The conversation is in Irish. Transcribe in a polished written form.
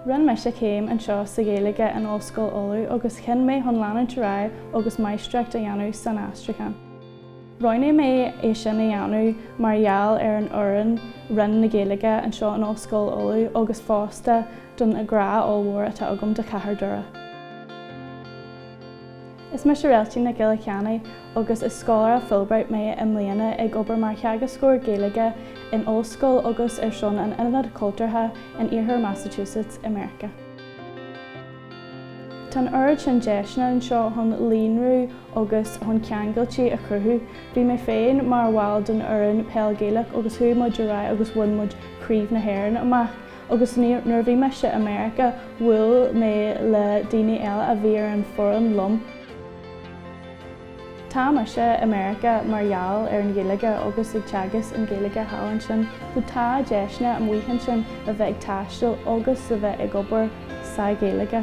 Rinne mise céim anseo sa Ghaeilge in Ollscoil Uladh agus chinn mé chun leanúint ar aghaidh agus máistreacht a dhéanamh san aistriúchán. Roghnaigh mé é sin a dhéanamh mar gheall ar an fhoireann Roinn na Gaeilge anseo in Ollscoil Uladh agus fosta don ghrá ollmhór atá agam do chathair Doire. Is mise Réaltín Nic Giolla Cheannaigh agus is scoláire Fulbright mé i mbliana ag obair mar theagascóir Gaeilge in ollscoil agus ar son an Ionad Cultúrtha in Iarthar Massachusetts i Meiriceá. Tá an oiread sin deiseanna anseo chun líonrú agus chun ceangailtí a chruthú. Bhí mé féin mar bhall den fhoireann Peil Gaelach agus chuaigh muid ar aghaidh agus bhain muid Craobh na hÉireann amach. Agus nuair a bhí mise i Meiriceá bhuail mé le daoine eile a bhí ar an foireann liom. Tá mise i Meiriceá mar gheall ar an Ghaeilge agus ag teagasc an Ghaeilge thall ansin. So tá deiseanna amuigh ansin a bheith ag taisteal agus a bheith ag obair sa Ghaeilge.